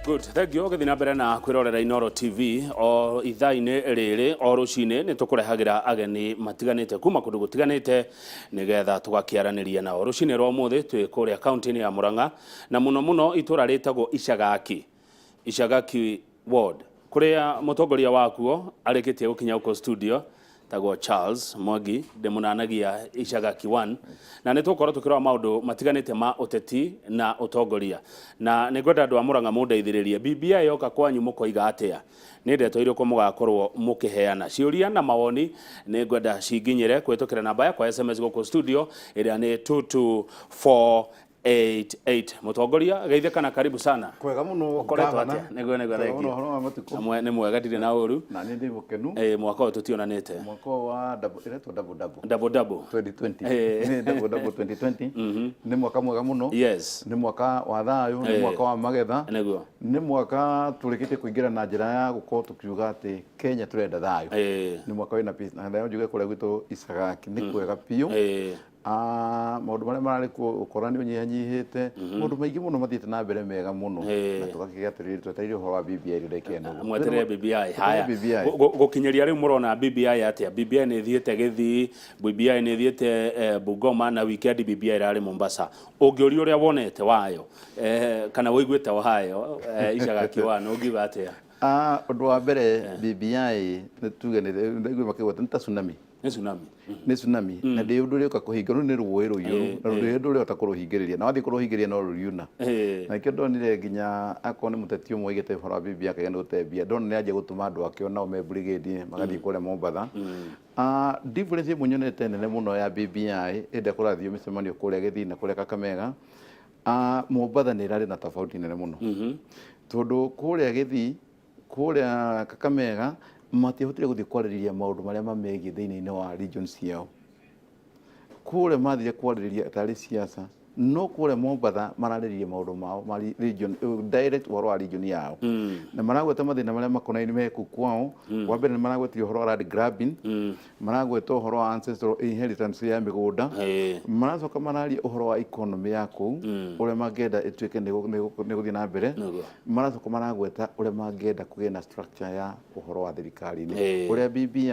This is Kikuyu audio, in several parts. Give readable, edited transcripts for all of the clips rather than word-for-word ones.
Good. Thank you. Ũgĩthiĩ na mbere na kwĩrorera Inooro TV o ithaa-inĩ rĩrĩ o rũcinĩ nĩ tũkũrehagĩra ageni matiganĩte kuma kũndũ gũtiganĩte nĩgetha tũgakĩaranĩria nao. Rũcinĩ rwa ũmũthĩ twĩ kũrĩa kaunti-inĩ ya Murang'a na mũno mũno itũra rĩtagwo Icagaki. Icagaki Ward kũrĩa mũtongoria wakuo arĩkĩtie gũkinya gũkũ studio tagwo Charles Mwangi ndĩmũnanagia Icagaki 1 na nĩ tũgũkorwo tũkĩrora maũndũ matiganĩte ma ũteti na ũtongoria na nĩ ngwenda andũ a Murang'a mũndeithĩrĩrie. BBI yoka kwanyu mũkoiga atĩa? Nĩ ndeto irĩkũ mũgakorwo mũkĩheana? Ciũria na mawoni nĩ ngwenda cinginyĩre kũhĩtũkĩra namba yakwa ya SMS gũkũ studio ĩrĩa nĩ 22488. Mũtongoria, geithĩka na karibu sana. Kwega muno. Ũkoretwo Gavana. atĩa? Nĩguo, Kwega thank muno you. ũhoro wa matukũ. Amwe nĩ mwega, ndirĩ na ũru. Na nĩ ndĩ mũkenu. Mwaka ũyũ tũtionanĩte. Mwaka ũyũ wa double, ĩretwo double double. Double double. 2020. Eh. Nĩ double double 2020. Nĩ mwaka mwega mũno. Nĩ mwaka wa thayũ, nĩ mwaka wa magetha. Nĩ mwaka tũrĩkĩtie kũingĩra na njĩra ya gũkorwo tũkiuga atĩ Kenya tũrenda thayũ. Nĩ mwaka wĩna peace. Na no njuge kũrĩa gwitũ Icagaki nĩ kwega biũ. Maũndũ marĩa mararĩ kuo ũkora nĩ ũnyihanyihĩte, maũndũ maingĩ mũno mathiĩte na mbere mega mũno, na tũgakĩgĩa atĩrĩrĩ, twetereire ũhoro wa BBI rĩu ndagĩka ĩno ũguo. Mweterere BBI. Haya. BBI. Gũkinyĩria rĩu mũrona BBI atĩa? BBI nĩ ĩthiĩte Gĩthii, BBI nĩ ĩthiĩte Bungoma na weekend BBI ĩrarĩ Mombasa. Ũngĩũrio ũrĩa wonete wayo kana ũiguĩte wayo Icagaki 1, ũngiuga atĩa? Ũndũ wa mbere, BBI nĩ tuge nĩ ndaigua makĩgweta nĩ ta tsunami. Nĩ tsunami. Nĩ tsunami na ndĩ ũndũ ũrĩũka kũhinga. Rũu nĩ rũĩ rũiyũru na rũĩ ndũrĩhota kũrũhingĩrĩria, na wathiĩ kũrũhingĩrĩria no rũriuna. Na nĩkĩo ndonire nginya akorwo nĩ mũteti ũmwe oigĩte ũhoro wa BBI akauga nĩ gũte mbia, ndona nĩ anjia gũtũma andũ ake onao me brigade magathiĩ kũrĩa Mombatha. Difference ĩmwe nyonete nene mũno ya BBI hĩndĩ ĩrĩa kũrathiĩ mĩcemanio kũrĩa Gĩthii na kũrĩa Kakamega, Mombatha nĩ ĩrarĩ na tofauti nene mũno, tondũ kũrĩa Gĩthii, kũrĩa Kakamega matiahotire gũthiĩ kwarĩrĩria maũndũ marĩa mamegiĩ thĩinĩ-inĩ wa region ciao. Kũrĩa mathire kwarĩrĩria tarĩ siasa, no kũrĩa Mombatha mararĩrĩria maũndũ mao ma region, direct ũhoro wa region yao, na maragweta mathĩna marĩa makonainie me kũu kwao. Wa mbere nĩ maragwetire ũhoro wa land grabbing, maragweta ũhoro wa ancestral inheritance ya mĩgũnda, maracoka mararia ũhoro wa economy ya kũu, ũrĩa mangĩenda ĩtuĩke nĩ gũthiĩ na mbere. Maracoka maragweta ũrĩa mangĩenda kũgĩe na structure ya ũhoro wa thirikari-inĩ, ũrĩa BBI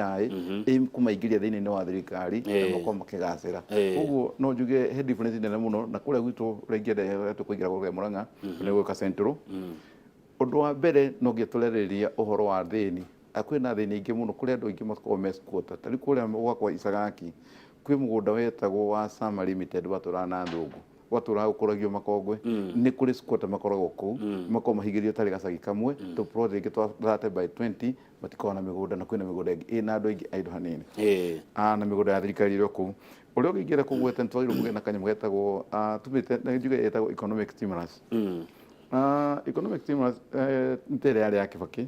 ĩkũmaingĩria thĩinĩ wa thirikari na makorwo makĩgacĩra. Koguo no njuge he difference nene mũno na kũrĩa gwitũ ũrĩa ingĩenda tũkũingĩra kũrĩa Murang'a nĩ gwĩka Central. Ũndũ wa mbere no nginya tũrarĩrĩria ũhoro wa thĩni. Kwĩna thĩni aingĩ mũno kũrĩa andũ aingĩ makoragwo me squatter. Ta rĩu kũrĩa gwakwa Icagaki kwĩ mũgũnda wetagwo wa Sama Limited watũraga na athũngũ, gwatũraga gũkũragio makongwe. Nĩ kũrĩ squatter makoragwo kũu, makoragwo mahingĩrĩirio tarĩ gacagi kamwe, tũ plot rĩngĩ twa 30 by 20, matikoragwo na mĩgũnda, na kwĩna mĩgũnda ĩngĩ ĩna andũ aingĩ a indo hanini. Na mĩgũnda ya thirikari ĩrĩ o kũu. Ũrĩa ũngĩ ingĩenda kũgweta, nĩ twagĩrĩirwo kũgĩa na kanyamũ getagwo, tumĩte njuge ĩtagwo economic stimulus. Economic stimulus nĩ ta ĩrĩa yarĩ ya Kibaki,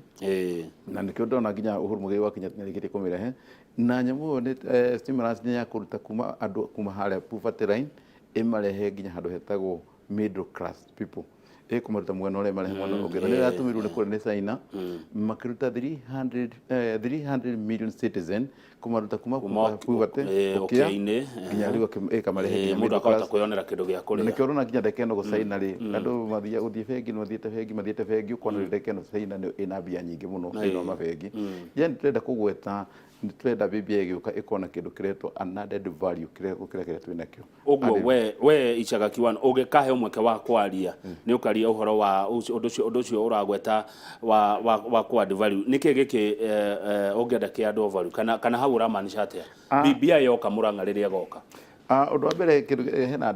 na nĩkĩo ndona nginya Uhuru Muigai wa Kenyatta nĩarĩkĩtie kũmĩrehe. Na nyamũ ĩyo nĩ stimulus nĩ ya kũruta kuma andũ kuma harĩa poverty line ĩmarehe nginya handũ hetagwo middle class people, ĩkũmaruta mwena ũrĩa ĩmarehe mwena ũngĩ. Na nĩ ĩratũmĩrwo nĩ kũrĩa nĩ China, makĩruta 300 million citizen kũmaruta kuma poverty, ũkĩa ũkĩa-inĩ, nginya rĩu ĩkamarehe nginya mũndũ middle akahota class. kwĩyonera kĩndũ gĩa kũrĩa. Nĩkĩo ũrona nginya ndagĩka ĩno gũcaina rĩ, andũ mathiaga gũthiĩ bengi, mathiĩte bengi, mathiĩte bengi, ũkona rĩu ndagĩka ĩno China nĩyo ĩna mbia nyingĩ mũno thĩinĩ wa mabengi. Yani tũrenda kũgweta, nĩ tũrenda BBI ĩgĩũka ĩkorwo na kĩndũ kĩretwo an added value kĩrĩa gũkĩra kĩrĩa twĩ nakĩo. Ũguo we Icagaki 1 ũngĩkahe mweke wa kwaria nĩ ũkaria ũhoro wa ũndũ ũcio ũragweta wa ku add value. Nĩkĩ gĩkĩ ũngĩenda kĩ add value kana hau ũramaanisha atĩa BBI yoka Murang'a rĩrĩa ĩgoka? Ũndũ wa mbere, kĩndũ hena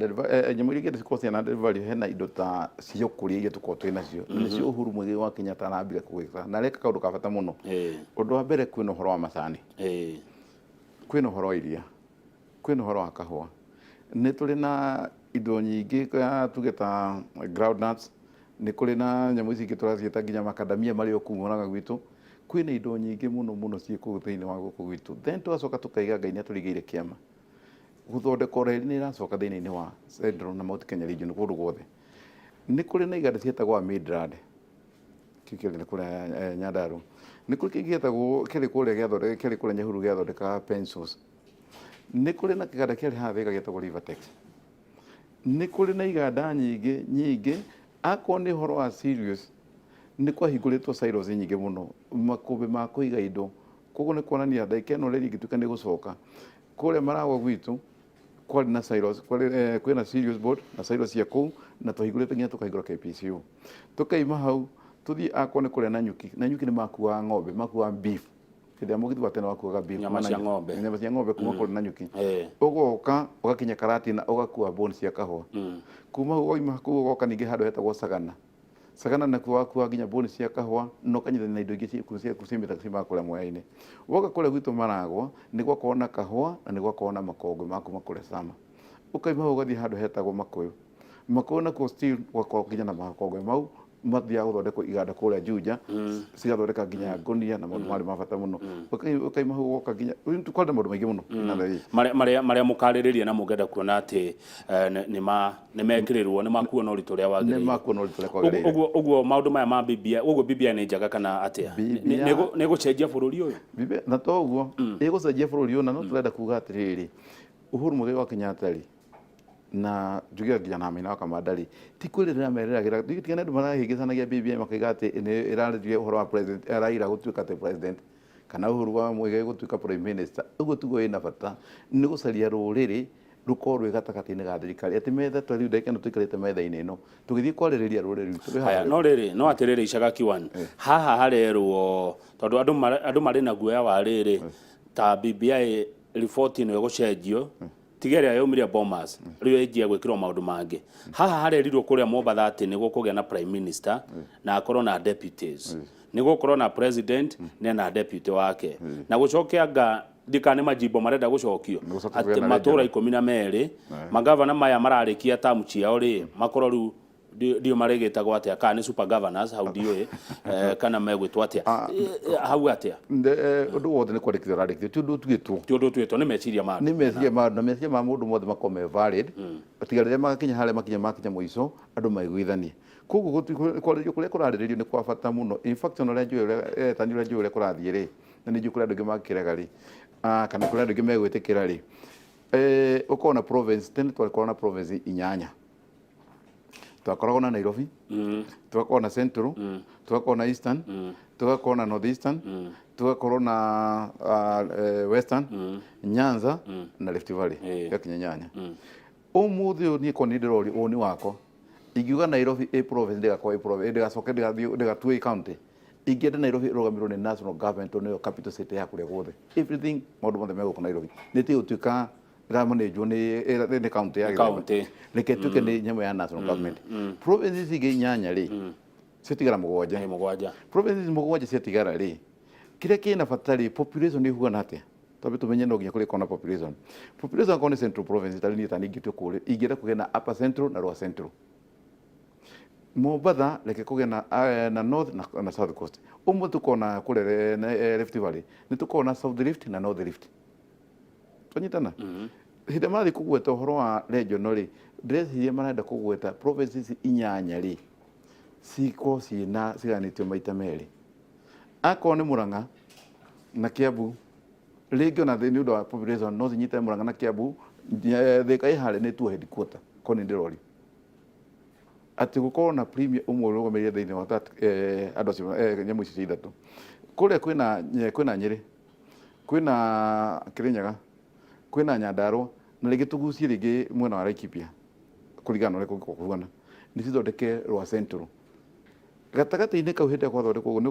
nyamũ iria ingĩenda cikorwo ciĩna added value, hena indo ta cia ũkũria iria tũkoragwo twĩ nacio, na nĩcio Uhuru Muigai wa Kenyatta arambire kũgĩka na areka kaũndũ ka bata mũno. Ũndũ wa mbere, kwĩna ũhoro wa macani, kwĩna ũhoro wa iria, kwĩna ũhoro wa kahũa, nĩ tũrĩ na indo nyingĩ, tuge ta groundnuts, nĩ kũrĩ na nyamũ ici ingĩ tũraciĩta nginya macadamia marĩ o kũu Murang'a gwitũ. Kwĩna indo nyingĩ mũno mũno ciĩ kũu thĩinĩ wa gũkũ gwitũ. Then tũgacoka tũkaiga Ngai nĩ atũrigĩire kĩama gũthondekwo reri nĩ ĩracoka thĩinĩ wa Central na Mount Kenya region kũndũ guothe. Nĩ kũrĩ na iganda ciĩtagwo Midland, kĩu kĩarĩ kũrĩa Nyandarua. Nĩ kũrĩ kĩngĩ gĩetagwo kĩarĩ kũrĩa gĩathondeka, kĩarĩ kũrĩa Nyahururu gĩathondekaga pencils. Nĩ kũrĩ na kĩganda kĩarĩ haha Thika gĩetagwo Rivertex. Nĩ kũrĩ na iganda nyingĩ nyingĩ. Akorwo nĩ ũhoro wa cereals. Nĩ kwahingũrĩtwo silos nyingĩ mũno, makũmbĩ ma kũiga indo. Koguo nĩ kuonania ndagĩka ĩno reri ĩngĩtuĩka nĩ ĩgũcoka kũrĩa Maragwa gwitũ, kwarĩ na silos, kwarĩ kwĩna cereals board na silos cia kũu, na twahingũrĩte nginya tũkahingũra KPCU. Tũkaima hau tũthiĩ akorwo nĩ kũrĩa Nanyuki. Nanyuki nĩ makuaga ng'ombe, makuaga beef. Hĩndĩ ya mũgithi wa tene wakuaga beef. Nyama cia ng'ombe. Nyama cia ng'ombe kuma kũrĩa Nanyuki. Ũgoka ũgakinya Karatina ũgakua bone cia kahũa. Kuma hau waima kũu ũgoka ningĩ handũ hetagwo Sagana. Sagana nakuo wakuaga nginya bone cia kahũa na ũkanyitithania na indo ingĩ cia ciumaga kũrĩa Mwea-inĩ. Woka kũrĩa gwitũ Maragwa nĩ gwakoragwo na kahũa na nĩ gwakoragwo na makongwe ma kuma kũrĩa Sama. Ũkaima hau ũgathiĩ handũ hetagwo Makũyũ. Makũyũ nakuo still gwakoragwo nginya na makongwe mau mathiaga gũthondekwo iganda kũrĩa Juja, cigathondeka nginya ngũnia na maũndũ marĩ ma bata mũno. Ũkaima hau ũgoka nginya kwarĩ na maũndũ maingĩ mũno. Marĩa mũkarĩrĩria na mũngĩenda kuona atĩ nĩ mekĩrĩrwo, nĩ makuo na ũritũ ũrĩa wagĩrĩire. Nĩ makuo na ũritũ ũrĩa kwagĩrĩire. Ũguo maũndũ maya ma BBI, ũguo BBI nĩ njega kana atĩa? Nĩ ĩgũcenjia bũrũri ũyũ? BBI, na to ũguo, ĩgũcenjia bũrũri ũyũ, na no tũrenda kuga atĩrĩrĩ, Uhuru Muigai wa Kenyatta rĩ, na njuge nginya na Maina wa Kamanda rĩ, ti kwĩrĩrĩra merĩragĩra, tiga nĩ andũ marahĩngĩcanagia BBI makaiga atĩ nĩ ĩrarĩrĩria ũhoro wa president, Raila gũtuĩka atĩ president, kana Uhuru wa Muigai gũtuĩka prime minister. Ũguo tiguo ĩna bata, nĩ gũcaria rũrĩrĩ rũkorwo rwĩ gatagatĩ-inĩ ga thirikari, atĩ metha ta rĩu ndagĩka ĩno tũikarĩte metha-inĩ ĩno, tũgĩthiĩ kwarĩrĩria rũrĩrĩ rwitũ rwĩ Haya, haha. No rĩrĩ, no atĩrĩrĩ Icaga Kiwan, haha harerwo tondũ andũ marĩ na guoya wa rĩrĩ ta BBI riboti ĩno ĩgũcenjio, tiga ĩrĩa yaumire Bomas, rĩu ĩnjia gwĩkĩrwo maũndũ mangĩ. Haha harerirwo kũrĩa Mombatha atĩ nĩ gũkũgĩa na prime minister na akorwo na deputies, nĩ gũkorwo na president na deputy wake, na gũcoke anga ndikane majimbo marenda gũcokio Gũcoke atĩ kũgĩa na matũra regional. 12 magavana maya mararĩkia tamu ciao rĩ, makorwo rĩu ndiũ marĩgĩtagwo atĩa, kana nĩ super governors hau ndiũĩ, kana megwĩtwo atĩa, hau atĩa? Ũndũ wothe nĩ kwandĩkithio ũrandĩkithio, ti ũndũ ũtuĩtwo. Ti ũndũ ũtuĩtwo, nĩ meciria ma andũ. Nĩ meciria ma andũ, na meciria ma mũndũ mothe makorwo me valid, tiga rĩrĩa magakinya harĩa makinya mũico andũ maiguithanie. Koguo kwarĩrio kũrĩa kũrarĩrĩrio nĩ kwa bata mũno. In fact, ona ũrĩa njũĩ ũrĩa, tani ũrĩa njũĩ ũrĩa kũrathiĩ rĩ, na nĩ njũĩ kũrĩ andũ aingĩ mangĩkĩrega rĩ, kana kũrĩ andũ aingĩ megwĩtĩkĩra rĩ, ũkorwo na province, tene twakoragwo na province 8. Twakoragwo na Nairobi, tũgakorwo na Central, tũgakorwo na Eastern, tũgakorwo na North Eastern, tũgakorwo na Western, Nyanza na Rift Valley, gakinya 8. Ũmũthĩ ũyũ niĩ korwo nĩ ndĩrorio ũũ nĩ wakwa, ingiuga Nairobi ĩ province ndĩgakorwo ĩ province, ndĩgacoke ndĩgathiĩ ndĩgatue ĩ county. Ingĩenda Nairobi ĩrũgamĩrĩrwo nĩ national government tondũ nĩyo capital city ya kũrĩa guothe. Everything, maũndũ mothe me gũkũ Nairobi. Nĩ ĩtige gũtuĩka ĩramanĩnjwo nĩ county ya Gĩthemba. County. Reke ĩtuĩke nĩ nyamũ ya national government. Province ici ingĩ 8 rĩ, ciatigara 7. Nĩ 7. Province 7 ciatigara rĩ, kĩrĩa kĩna bata rĩ, population nĩ ĩhuana atĩa? Twambe tũmenye no nginya kũrĩkorwo na population. Population akorwo nĩ Central Province, tarĩ niĩ tani ingĩtua kũrĩ, ingĩenda kũgĩa na Upper Central na Lower Central. Mombatha reke kũgĩa na North na South Coast. Ũmwe tũkorwo na kũrĩa Rift Valley, nĩ tũkorwo na South Rift na North Rift. Twanyitana? Hĩndĩ ĩrĩa marathiĩ kũgweta ũhoro wa regional rĩ, ndĩreciria marenda kũgweta provinces 8 rĩ, cikorwo ciĩna cigayanĩtio maita merĩ. Akorwo nĩ Murang'a na Kiambu, rĩngĩ ona nĩ ũndũ wa population no cinyite Murang'a na Kiambu, Thika ĩ harĩa nĩ tuo headquarter, korwo nĩ ndĩrorio. Atĩ gũkorwo na premier ũmwe ũrũgamĩrĩire thĩinĩ wa that, andũ acio, nyamũ icio cia ithatũ. Kũrĩa kwĩna Nyĩrĩ, kwĩna Kĩrĩnyaga, kwĩna Nyandarũa, na rĩngĩ tũgucie rĩngĩ mwena wa Laikipia kũringana na ũrĩa kũngĩkorwo kũhuana, nĩ cithondeke Lower Central. Gatagatĩ-inĩ kau hĩndĩ ĩrĩa gwathondekwo ũguo nĩ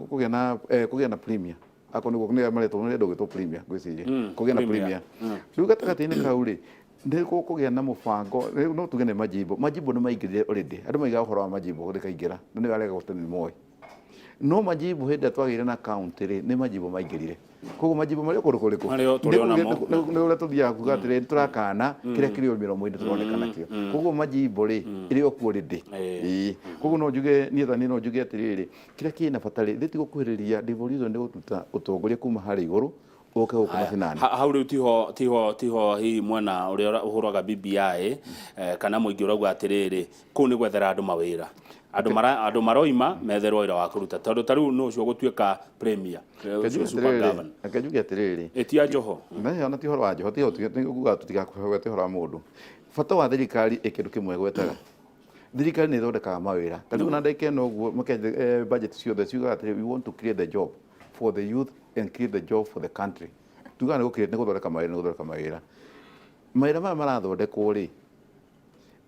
kũgĩa na premier. Akorwo nĩguo nĩ maretwo nĩ gwĩtwo premier ngwĩciria. Kũgĩa na Premier. premier. Rĩu gatagatĩ-inĩ kau rĩ, nĩ gũkũgĩa na mũbango, rĩu no tuge nĩ majimbo. Majimbo nĩ maingĩrire already. Andũ maigaga ũhoro wa majimbo rĩkaingĩra, na nĩ arega gũte nĩ moĩ. No majimbo hĩndĩ ĩrĩa twagĩire na county rĩ, nĩ majimbo maingĩrire. Koguo majimbo marĩ o kũndũ kũrĩkũ? Marĩ o tũrĩ o namo. Nĩ ũrĩa tũthiaga kuga atĩrĩrĩ, nĩ tũrakana kĩrĩa kĩrĩ o mĩromo-inĩ tũroneka nakĩo. Koguo majimbo rĩ, ĩrĩ o kuo already. Ĩĩ. Koguo no njuge, niĩ ta niĩ no njuge atĩrĩrĩ, kĩrĩa kĩna bata rĩ, thĩ ti gũkuhĩrĩria devolution, nĩ gũtuta ũtongoria kuma harĩa igũrũ ũke gũkũ macinani. Hau rĩu tiho hihi mwena ũrĩa ũhũraga BBI, kana mũingĩ ũrauga atĩrĩrĩ, kũu nĩ gwethera andũ mawĩra. Andũ maroima metherwo wĩra wa kũruta, tondũ ta rĩu nũ ũcio ũgũtuĩka premier, ũcio super governor. Reke njuge atĩrĩrĩ. Ĩtia Joho. Na ona ti ũhoro wa Joho, ti ũhoro, nguga tũtigakũhe ũhoro wa mũndũ. Bata wa thirikari ĩ kĩndũ kĩmwe gwetaga. Thirikari nĩ ĩthondekaga mawĩra. Ta rĩu na ndagĩka ĩno ũguo budget ciothe ciugaga atĩrĩ, we want to create the job for the youth and create the job for the country. Tugaga nĩ gũ-create, nĩ gũthondeka mawĩra, nĩ gũthondeka mawĩra. Mawĩra maya marathondekwo rĩ,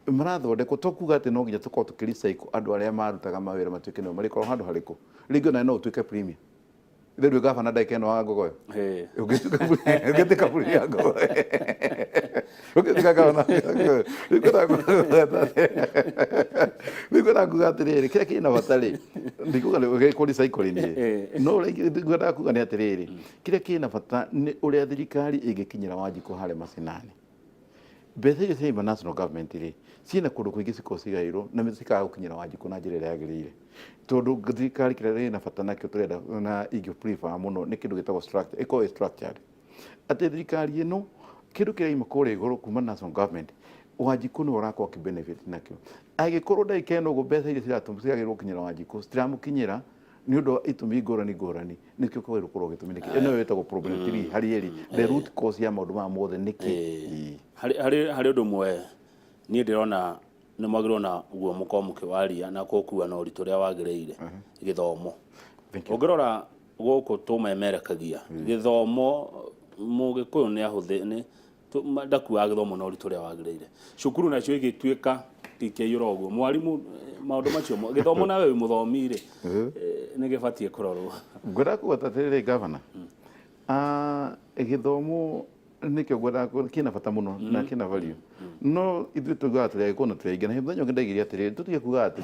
marathondekwo to kuga atĩ no nginya tũkorwo tũkĩ recycle andũ arĩa marutaga mawĩra matuĩke nĩo marĩkorwo handũ harĩkũ. Rĩngĩ ona no ũtuĩke premier. Ithe ndwĩ gavana ndagĩka ĩno wa Ngogoyo. Ũngĩtuĩka premier wa Ngogoyo. Ũngĩtuĩka gavana wa Ngogoyo. Rĩu ngwendaga kuga atĩrĩrĩ, kĩrĩa kĩna bata rĩ, ndikuga nĩ recycling ĩ, no ũrĩa ngwendaga kuga nĩ atĩrĩrĩ, kĩrĩa kĩna bata nĩ ũrĩa thirikari ĩngĩkinyĩra Wanjikũ harĩa macinani. Mbeca iria ciraima national government rĩ, ciĩna kũndũ kũingĩ cikoragwo cigaĩirwo na cikaga gũkinyĩra Wanjikũ na njĩra ĩrĩa yagĩrĩire. Tondũ thirikari kĩrĩa ĩna bata nakĩo tũrenda na ingĩ prefer mũno nĩ kĩndũ gĩtagwo structure, ĩkorwo ĩ structured. Atĩ thirikari ĩno kĩndũ kĩraima kũrĩa igũrũ kuma national government, Wanjikũ nĩwe ũrakorwo akĩ benefit nakĩo. Angĩkorwo ndagĩka ĩno ũguo mbeca iria ciratũmwo ciagĩrĩirwo gũkinyĩra Wanjikũ citiramũkinyĩra nĩ ũndũ wa itũmi ngũrani ngũrani, nĩkĩo kwagĩrĩirwo kũrorwo gĩtũmi nĩkĩ. Ĩno ĩtagwo problem 3 harĩ ĩrĩ, the root cause ya maũndũ maya mothe nĩkĩ. Harĩ ũndũ ũmwe niĩ ndĩrona nĩ mwagĩrĩirwo na guo mũkorwo mũkĩwaria na kũkua na ũritũ ũrĩa wagĩrĩire, gĩthomo. Ũngĩrora gũkũ tũmemerekagia gĩthomo, mũgĩkũyũ nĩ ahũthĩ nĩ ndakuaga gĩthomo na ũritũ ũrĩa wagĩrĩire. Cukuru nacio igĩtuĩka ikĩiyũra ũguo, mwarimũ, maũndũ macio gĩthomo, nawe wĩ mũthomi rĩ, nĩ gĩbatiĩ kũrorwo. Ngwendaga kũgweta atĩrĩrĩ, gavana, gĩthomo nĩkĩo ngwendaga kĩna bata mũno na kĩna value, no ithuĩ tugaga tũrĩ Agĩkũyũ na tũrĩ aingĩ, na mũthenya ũngĩ ndaigire atĩrĩrĩ, tũtige kugaga atĩ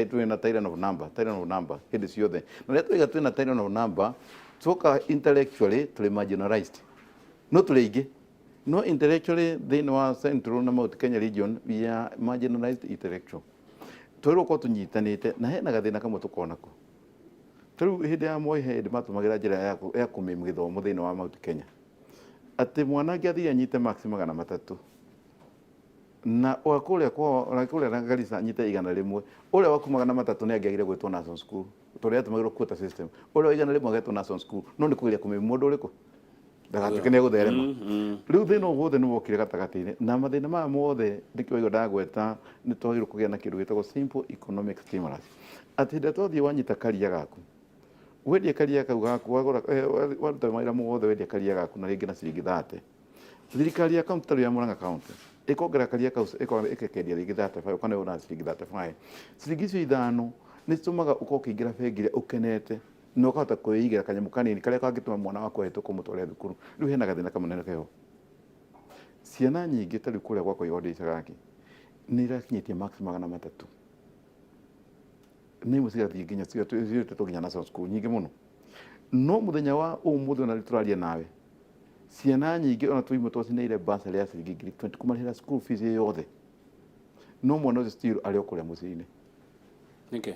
tũrĩ na tyranny of number, tyranny of number hĩndĩ ciothe. Na rĩrĩa twaiga twĩna tyranny of number, tuoka intellectually tũrĩ marginalized, no tũrĩ aingĩ, no intellectually thĩinĩ wa Central na Mount Kenya region we are marginalized intellectual. Twagĩrĩirwo gũkorwo tũnyitanĩte, na hena gathĩna kamwe tũkoragwo nako. Ta rĩu hĩndĩ ya Moi he hĩndĩ matũmagĩra njĩra ya kũmĩmu gĩthomo thĩinĩ wa Mount Kenya, atĩ mwana angĩathire anyite marks 300 na wa kũrĩa kwao na kũrĩa na Garissa anyite 100, ũrĩa waku 300 nĩ angĩagire gwĩtwo national school, tondũ yatũmagĩrwo quota system. Ũrĩa wa 100 agetwo national school, no nĩ kũgeria kũmĩmu mũndũ ũrĩkũ ndagatuĩke nĩ egũtherema. Rĩu thĩna ũyũ wothe nĩ wokire gatagatĩ-inĩ, na mathĩna maya mothe nĩkĩo waigua ndagweta nĩ twagĩrĩirwo kũgĩa na kĩndũ gĩtagwo simple economic stimulus, atĩ hĩndĩ ĩrĩa twathiĩ wanyita karia gaku, wendia karia kau gaku, wagũra, waruta mawĩra mothe, wendia karia gaku na rĩngĩ na ciringi 30, thirikari ya kaunti, tarĩu ya Murang'a County, ĩkongerera karia kau, ĩkakendia rĩngĩ 35, ũkaneo na ciringi 35. Ciringi icio ithano nĩ citũmaga ũkorwo ũkĩingĩra bengi ĩrĩa ũkenete na ũkahota kwĩigĩra kanyamũ kanini karĩa kangĩtũma mwana waku ahĩtũke ũmũtware thukuru. Rĩu hena gathĩna kamwe nene keho. Ciana nyingĩ ta rĩu kũrĩa gwakwa Igondi Icagaki nĩ irakinyĩtie marks 300, nĩ imwe cigathiĩ nginya ciĩtĩtwo nginya national school nyingĩ mũno. No mũthenya wa ũmũthĩ ona rĩu tũraria nawe, ciana nyingĩ ona tũimwe twacineire bursary ya ciringi 20,000 kũmarĩhĩra school fees yothe, no mwana ũcio still arĩ o kũrĩa mũciĩ-inĩ. Nĩkĩ?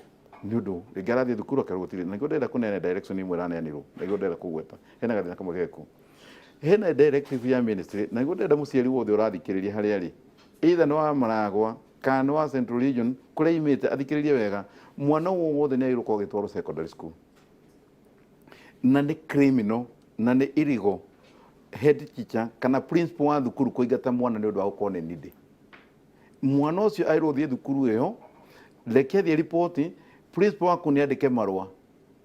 Nĩ ũndũ rĩngĩ arathiĩ thukuru akerwo gũtirĩ, na nĩkĩo ndĩrenda kũneana direction imwe ĩraneanirwo, na nĩkĩo ndĩrenda kũgweta hena gathĩna kamwe geko, hena directive ya ministry, na nĩguo ndĩrenda mũciari wothe ũrathikĩrĩria harĩa arĩ, either nĩ wa Maragwa kana nĩ wa Central Region kũrĩa imĩte, athikĩrĩrie wega. Mwana wothe nĩ agĩrĩirwo gũkorwo agĩtwarwo secondary school, na nĩ criminal na nĩ illegal head teacher kana principal wa thukuru kũingata mwana nĩ ũndũ wa gũkorwo nĩ needy. Mwana ũcio agĩrĩirwo gũthiĩ thukuru ĩyo, reke athiĩ riboti, principal waku nĩ andĩke marũa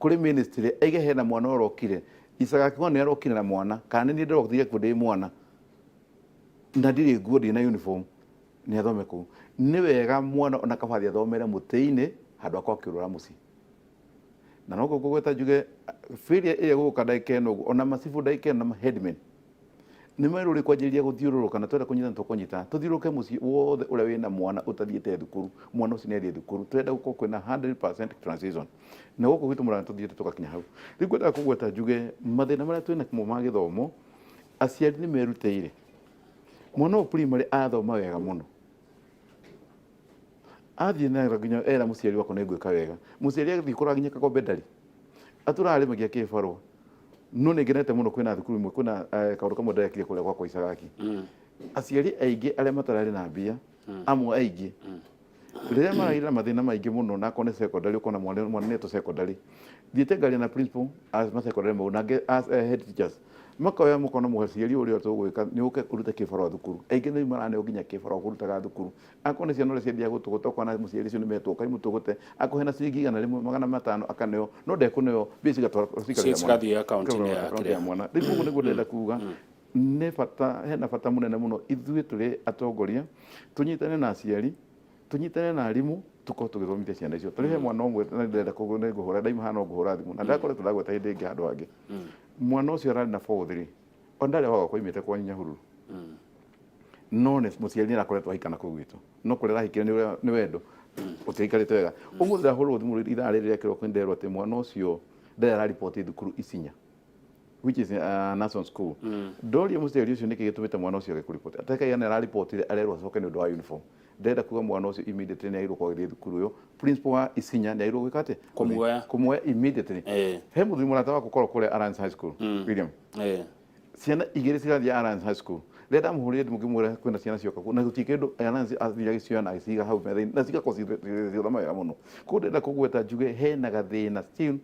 kũrĩ ministry aige hena mwana ũrokire Icagaki nĩ arokire na mwana, kana nĩ niĩ ndĩrokire kuo ndĩ mwana na ndirĩ nguo, ndirĩ na uniform, nĩ athome kũu. Nĩ wega mwana ona kaba athiĩ athomere mũtĩ-inĩ handũ akorwo akĩũrũra mũciĩ. Na no ngũgweta njuge failure ĩrĩa gũka ndagĩka ĩno ũguo, ona macibũ ndagĩka ĩno na headmen nĩ merwo rĩ kwanjĩrĩria gũthiũrũrũka, na twenda kũnyita tũkũnyita, tũthiũrũrũke mũciĩ wothe ũrĩa wĩna mwana ũtathiĩte thukuru, mwana ũcio nĩ athiĩ thukuru. Tũrenda gũkorwo kwĩna 100% transition, na gũkũ gwitũ Murang'a tũthiĩte tũgakinya hau. Rĩu ngwendaga kũgweta njuge mathĩna marĩa twĩna namo ma gĩthomo, aciari nĩ merutĩire. Mwana ũyũ primary athoma wega mũno, athiĩ na nginya era mũciari wakwa nĩ ngwĩka wega, mũciari athiĩ kũrora nginya kakombe ndarĩ atũrarĩmagia kĩbarũa. No nĩ ngenete mũno kwĩna thukuru imwe, kwĩna kaũndũ kamwe ndĩrekire kũrĩa gwakwa Icagaki. Aciari aingĩ arĩa matararĩ na mbia, amwe aingĩ rĩrĩa maragĩra na mathĩna maingĩ mũno, na akorwo nĩ secondary, ũkona mwana mwana nĩ etwo secondary, thiĩte ngaria na principal as ma secondary mau na angĩ as head teachers. Makoya mũkona mũciari ũrĩa tũgwĩka nĩ ũke ũrute kĩbarũa thukuru. Aingĩ nĩ maraneo nginya kĩbarũa kũrutaga thukuru. Akorwo nĩ ciana ũrĩa ciathiaga gũtũgũta, ũkona mũciari ũcio nĩ metwo, kaĩ mũtũgũte, akũhe na ciringi 100, 500 akaneo, no ndekũneo mbia cigatwara cikarĩra mwana. Cigathiĩ akaunti-inĩ ya Akaunti ya kĩrĩa. mwana. Rĩu ũguo nĩguo ndĩrenda kuga, nĩ bata, hena bata mũnene mũno ithuĩ tũrĩ atongoria tũnyitane na aciari, tũnyitane na arimũ, tũkorwo tũgĩthomithia ciana icio. Tũrĩ he mwana ũmwe na ndĩrenda nĩ ngũhũra ndaima haha no ngũhũra thimũ na ndakoretwo ndagweta hĩndĩ ĩngĩ handũ hangĩ. Mwana ũcio ararĩ na form 3, o ndarĩ wa gwakwa, oimĩte kwanyu Nyahururu, no nĩ mũciari nĩ arakoretwo ahika na kũu gwitũ, no kũrĩa arahikire nĩ nĩ wendo ũtiaikarĩte wega. Ũmũthĩ ndahũrwo thimũ ithaa rĩrĩ rĩa kĩroko, nderwo atĩ mwana ũcio ndarĩ arariboti thukuru Isinya, which is a national school. Ndoria mũciari ũcio nĩkĩ gĩtũmĩte mwana ũcio age kũriboti, atekaiga nĩ araribotire, arerwo acoke nĩ ũndũ wa uniform. Ndĩrenda kuga mwana ũcio immediately nĩ agĩrĩirwo gũkorwo agĩthiĩ thukuru ĩyo. Principal wa Isinya nĩ agĩrĩirwo gwĩka atĩa? Kũmuoya. Kũmuoya immediately. He mũthuri mũrata wakwa ũkoragwo kũrĩa Alliance High School, William. Ciana igĩrĩ cirathiĩ Alliance High School. Rĩrĩa ndamũhũrĩire thimũ ngĩmwĩra kwĩna ciana cioka kuo na gũtirĩ kĩndũ, Alliance athire agĩcioya na agĩciga hau metha-inĩ na cigakorwo cigĩthoma wega mũno. Koguo ndĩrenda kũgweta njuge hena gathĩna still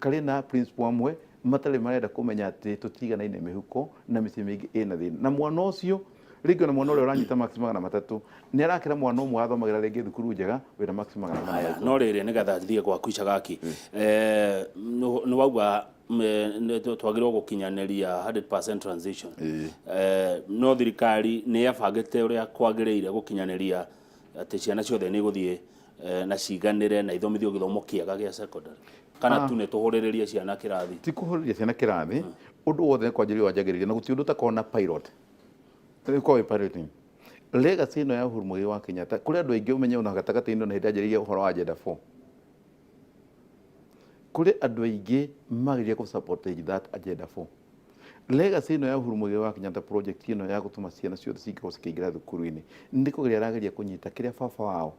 karĩ na principal amwe matarĩ marenda kũmenya atĩ tũtiganaine mĩhuko na mĩciĩ mĩingĩ ĩna thĩna, na mwana ũcio rĩngĩ ona mwana ũrĩa ũranyita marks 300 nĩ arakĩra mwana ũmwe wathomagĩra rĩngĩ thukuru njega wĩna marks 400. Haya, no rĩrĩ, nĩgetha thiĩ gwaku Icagaki, nĩ wauga twagĩrĩirwo gũkinyanĩria 100% transition. No thirikari nĩ yabangĩte ũrĩa kwagĩrĩire gũkinyanĩria atĩ ciana ciothe nĩ igũthiĩ na ciganĩre na ithomithio gĩthomo kĩega gĩa secondary, kana tu nĩ tũhũrĩrĩrie ciana kĩrathi? Ti kũhũrĩria ciana kĩrathi. Ũndũ wothe nĩ kwanjĩrĩria wanjagĩrĩria, na gũtirĩ ũndũ ũtakorwo na pilot. Rĩu korwo wĩ piloting legacy ĩno ya Uhuru Muigai wa Kenyatta, kũrĩ andũ aingĩ ũmenye ona gatagatĩ-inĩ, ona hĩndĩ anjĩrĩirie ũhoro wa Agenda 4, kũrĩ andũ aingĩ magĩrĩire kũ support that Agenda 4. Legacy ĩno ya Uhuru Muigai wa Kenyatta, project ĩno ya gũtũma ciana ciothe cingĩkorwo cikĩingĩra thukuru-inĩ, nĩ kũgeria arageria kũnyita kĩrĩa baba wao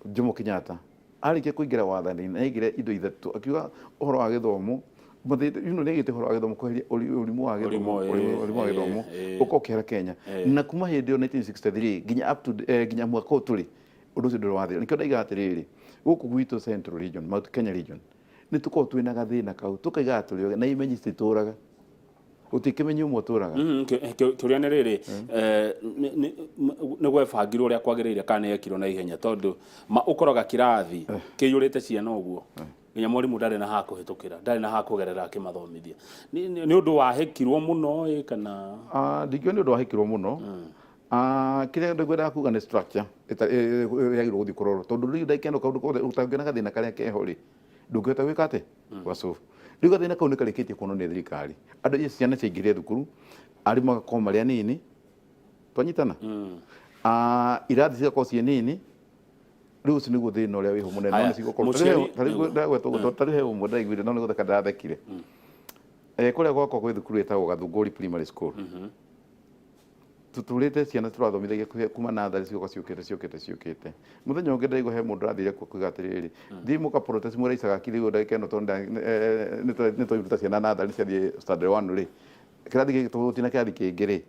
Jomo Kenyatta arĩkia kũingĩra wathani-inĩ aigire indo ithatũ, akiuga ũhoro wa gĩthomo nĩ aigĩte ũhoro wa gĩthomo, kweheria ũrimũ wa gĩthomo, ũrimũ wa gĩthomo ũkorwo ũkĩhera Kenya. Na kuma hĩndĩ ĩyo 1963 nginya up to nginya mwaka ũyũ tũrĩ, ũndũ ũcio ndũrĩ wathira. Nĩkĩo ndaiga atĩrĩrĩ, gũkũ gwitũ Central Region, Mount Kenya Region, nĩ tũkoragwo twĩna gathĩna kau, tũkaigaga tũrĩ oge na imenyi cititũraga, gũtirĩ kĩmenyi ũmwe ũtũraga. Kĩũria nĩ rĩrĩ, nĩ gwebangirwo ũrĩa kwagĩrĩire kana nĩ yekirwo na ihenya? Tondũ ma ũkoraga kĩrathi kĩiyũrĩte ciana ũguo nginya mwarimũ ndarĩ na ha kũhĩtũkĩra, ndarĩ na ha kũgerera akĩmathomithia. Nĩ ũndũ wahĩkirwo mũno ĩ kana? Ndingiuga nĩ ũndũ wahĩkirwo mũno. Kĩrĩa ngwendaga kuga nĩ structure yagĩrĩirwo gũthiĩ kũrorwo, tondũ rĩu ndagĩka ĩno kaũndũ kothe ũtangĩona gathĩna karĩa keho rĩ, ndũngĩhota gwĩka atĩ gwasolve. Rĩu gathĩna kau nĩ karĩkĩtie kuonwo nĩ thirikari. Andũ, ciana ciaingĩrire thukuru, arimũ magakorwo marĩ anini, twanyitana, irathi cigakorwo ciĩ nini. Rĩu ũcio nĩguo thĩna ũrĩa wĩho mũnene, no nĩ cigũkorwo. Ndagweta ũguo, tarĩu he ũmwe ndaiguire, no nĩ gũtheka ndĩrathekire. Kũrĩa gwakwa gwĩ thukuru ĩtagwo Gathungũri Primary School. Tũtũrĩte ciana tũrathomithagia kuma natharĩ, cigoka ciũkĩte ciũkĩte ciũkĩte. Mũthenya ũngĩ ndaigua he mũndũ ũrathire kuo kuga atĩrĩrĩ, thiĩ mũka protest mwĩre Icagaki rĩu ndagĩka ĩno, tondũ nĩ twaruta ciana natharĩ ciathiĩ standard one rĩ, kĩrathi gĩkĩ tũgũthiĩ na kĩrathi kĩngĩ rĩ,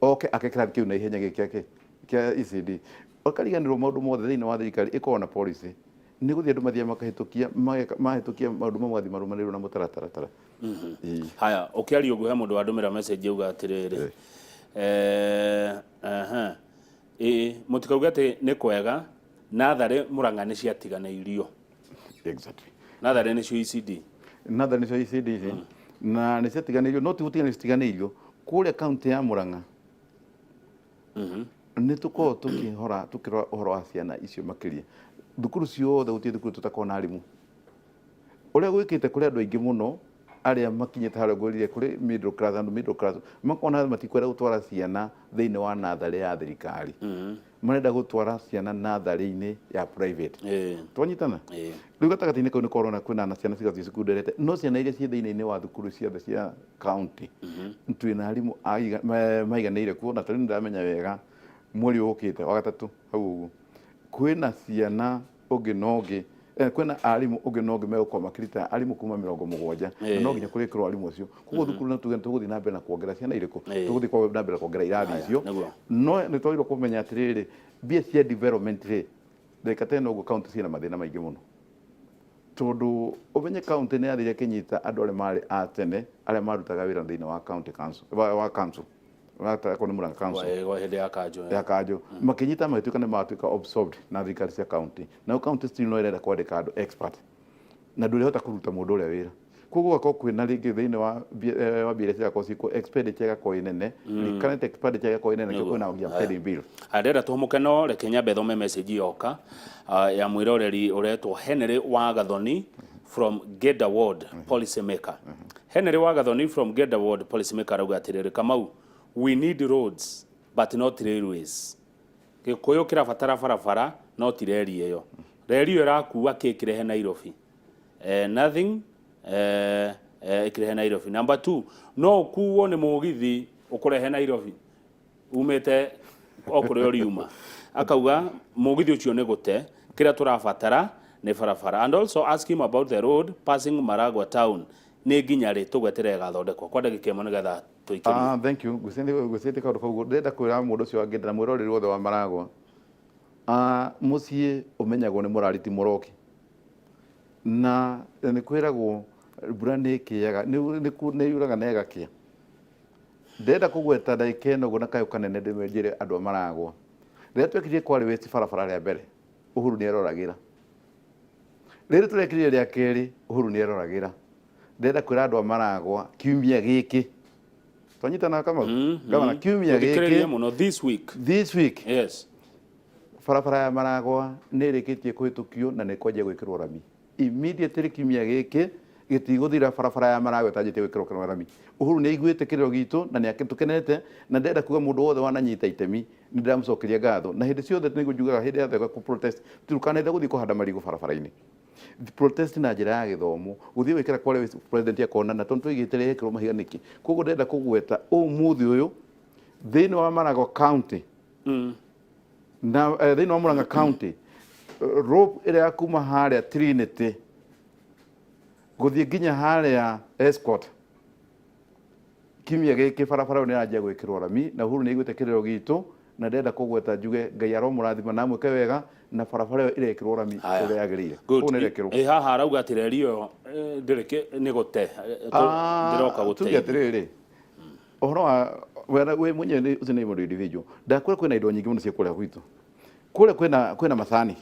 oke ake kĩrathi kĩu na ihenya, gĩkĩ gĩake kĩa ECD. Ũkariganĩrwo maũndũ mothe thĩinĩ wa thirikari ĩkoragwo na policy, nĩ gũthiĩ andũ mathiaga makahĩtũkia, mahĩtũkia maũndũ mamwe magathiĩ marũmanĩrĩirwo na mũtaratara. Haya, ũkĩaria ũguo he mũndũ wandũmĩra message auga atĩrĩrĩ, aha, ĩĩ mũtikauge atĩ nĩ kwega, natharĩ Mũrang'a nĩ ciatiganĩirio. Natharĩ nĩcio ECD. Natharĩ nĩcio ECD ici na nĩ ciatiganĩirio, no ti gũtiganĩrio citiganĩirio. Kũrĩa kaunti ya Mũrang'a nĩ tũkoragwo tũkĩhora tũkĩrora ũhoro wa ciana icio makĩria. Thukuru ciothe, gũtirĩ thukuru tũtakoragwo na arimũ. Ũrĩa gwĩkĩte kũrĩ andũ aingĩ mũno arĩa makinyĩte harĩa ngwĩrire kũrĩ middle class, andũ middle class makona matikwenda gũtwara ciana thĩinĩ wa natharĩ ya thirikari, marenda gũtwara ciana natharĩ-inĩ ya private. Twanyitana? Rĩu gatagatĩ-inĩ kau nĩ korona, kwĩna na ciana cigathiĩ cukuru nderete, no ciana iria ciĩ thĩinĩ wa thukuru ciothe cia county twĩna arimũ maiganĩire kuo. Na tarĩu nĩndamenya wega mweri ũkĩte wa gatatũ hau ũguo kwĩna ciana ũngĩ na ũngĩ, kwĩna arimũ ũngĩ na ũngĩ megũkorwo makĩrita arimũ kuma 70, na no nginya kũrĩkĩrwo arimũ acio. Koguo thukuru no tuge tũgũthiĩ na mbere na kuongerera ciana irĩkũ, tũgũthiĩ na mbere kuongerera irathi icio. No nĩ twagĩrĩirwo kũmenya atĩrĩrĩ, mbia cia development rĩ, ndagĩka ta ĩno ũguo county ciĩna mathĩna maingĩ mũno. Tondũ ũmenye county nĩ yathire ĩkĩnyita andũ arĩa marĩ a tene arĩa marutaga wĩra thĩinĩ wa county council, wa council, akorwo nĩ Murang'a council. Kwa hĩndĩ ya kanjũ. Ya kanjũ, makĩnyita magĩtuĩka nĩ matuĩka absorbed na thirikari cia county. Nayo county still no ĩrenda kwandĩka andũ expert na ndũrĩhota kũruta mũndũ ũrĩa wĩra. Koguo gũgakorwo kwĩna rĩngĩ thĩinĩ wa wa mbia iria cirakorwo ciĩkuo, expenditure ĩgakorwo ĩ nene, recurrent expenditure ĩgakorwo ĩ nene, nĩkĩo kwĩna nginya pending bill. Ndĩrenda tũhũmũke, no reke nyambe thome message yoka ya mwĩroreri ũretwo Henry wa Gathoni from Geda Ward, policy maker. Henry wa Gathoni from Geda Ward, policy maker, arauga atĩrĩrĩ, "Kamau, we need roads but not railways." Gĩkũyũ kĩrabatara barabara no ti reri ĩyo. Reri ĩyo ĩrakua kĩ kĩrehe Nairobi? Nothing ĩkĩrehe Nairobi. Number two, no ũkuo nĩ mũgithi ũkũrehe Nairobi umĩte o kũrĩa ũriuma. Akauga mũgithi ũcio nĩ gũte, kĩrĩa tũrabatara nĩ barabara. And also ask him about the road passing Maragua town, nĩ nginya rĩ tũgweterera ĩgathondekwo? Kwa ndagĩka 1 nĩgetha tũikĩrie. Ah, thank you. Ngwĩciria kaũndũ kau ndĩrenda kwĩra mũndũ ũcio wangĩenda na mwĩroreri wothe wa Maragwa. Ah, mũciĩ ũmenyagwo nĩ mũrari ti mũroki. Na nĩ kwĩragwo mbura nĩ ĩkĩaga, nĩ yuraga na ĩgakĩa. Ndĩrenda kũgweta ndagĩka ĩno ũguo na kayũ kanene ndĩmwe njĩre andũ a Maragwa. Rĩrĩa twekire Kware West barabara rĩa mbere, Uhuru nĩ eroragĩra. Rĩrĩ tũrekire rĩa kerĩ, Uhuru nĩ eroragĩra. Ndĩrenda kwĩra andũ a Maragwa kiumia gĩkĩ. Twanyitana, Kamau? Gavana, kiumia Tũthikĩrĩrie gĩkĩ mũno, this week. This week. Yes. Barabara ya Maragwa nĩ ĩrĩkĩtie kũhĩtũkio na nĩ kwanjia gwĩkĩrwo rami immediately. Kiumia gĩkĩ gĩtigũthira barabara ya Maragwa ĩtanjĩtie gwĩkĩrwo rami. Uhuru nĩ aiguĩte kĩrĩro gitũ na nĩ tũkenete, na ndĩrenda kuga mũndũ wothe wananyita itemi nĩ ndĩramũcokeria ngatho. Na hĩndĩ ciothe nĩguo njugaga, hĩndĩ yothe kũ protest tũkanetha gũthiĩ kũhanda marigũ barabara-inĩ, protest na njĩra ya gĩthomo, gũthiĩ gwĩkĩra kwa president akona na tondũ tũigĩte rĩekĩrwo mahiga nĩkĩ. Koguo ndĩrenda kũgweta ũmũthĩ ũyũ thĩinĩ wa Maragwa County na thĩinĩ wa Murang'a County, rope ĩrĩa ya kuma harĩa Trinity gũthiĩ nginya harĩa Escort, kiumia gĩkĩ barabara ĩyo nĩ ĩranjia gwĩkĩrwo rami. Na Uhuru nĩ aiguĩte kĩrĩro gitũ na ndĩrenda kũgweta njuge Ngai aromũrathima na amwĩke wega na barabara ĩyo ĩrekĩrwo rami Haya. ũrĩa yagĩrĩire. Good. Koguo nĩ ĩrekĩrwo. Ĩ haha arauga atĩ reri ĩyo ndĩrĩ nĩ gũte. Ndĩroka Tuge gũteithia. Atĩrĩrĩ, ũhoro wa wĩ mwenyewe ũcio nĩ mũndũ individual. Ndakwĩra kwĩna indo nyingĩ mũno cia kũrĩa gwitũ kũrĩa kwĩna macani,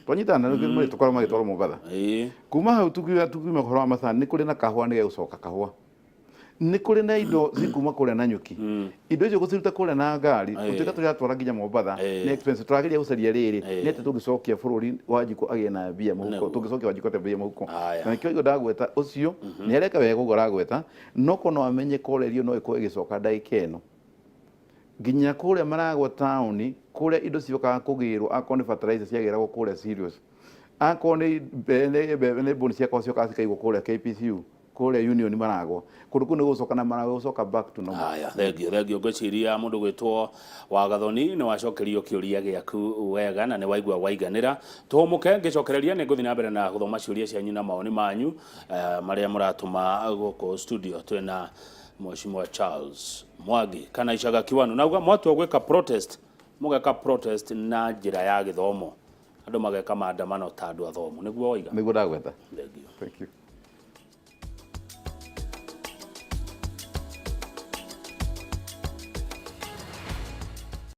twanyitana na tũkorwo magĩtwarwo Mombatha. Kuma hau tukiuma ũhoro wa macani, nĩ kũrĩ na kahũa, nĩ gegũcoka kahũa, nĩ kũrĩ na indo cikuma kũrĩa na nyuki. Indo icio gũciruta kũrĩa na ngari gũtuĩka tũratwara nginya Mombatha nĩ expensive. Tũrageria gũcaria rĩrĩ nĩ atĩ tũngĩcokia bũrũri Wanjikũ agĩe na mbia mũhuko. Tũngĩcokia Wanjikũ atĩa mbia mũhuko? Na nĩkĩo igua ndagweta ũcio nĩ areka wega ũguo aragweta, no korwo no amenye korerio no ĩkorwo ĩgĩcoka ndagĩka ĩno nginya kũrĩa Maragwa taũni, kũrĩa indo ciokaga kũgĩrwo, akorwo nĩ fertilizer ciagĩragwo kũrĩa serious, akorwo nĩ mbũni ciakorwo ciokaga cikaigwo kũrĩa KPCU, kũrĩa Union Maragwa, kũndũ kũu nĩ gũcoka na Maragwa gũcoka back to normal. Haya, thengio, thengio. Ngwĩciria mũndũ gwĩtwo Wagathoni nĩ wacokerio kĩũria gĩaku wega na nĩ waigua waiganĩra. Tũhũmũke, ngĩcokereria nĩ ngũthiĩ na mbere na gũthoma ciũria cianyu na mawoni manyu marĩa mũratũma gũkũ studio. Twĩna Mheshimiwa Charles Mwangi kana Icaga Kiwanu. Nauga mwatua gwĩka protest, mũgeka protest na njĩra ya gĩthomo, andũ mageka maandamano ta andũ athomu, nĩguo waiga? Nĩguo ndagweta. Thengio. Thank you.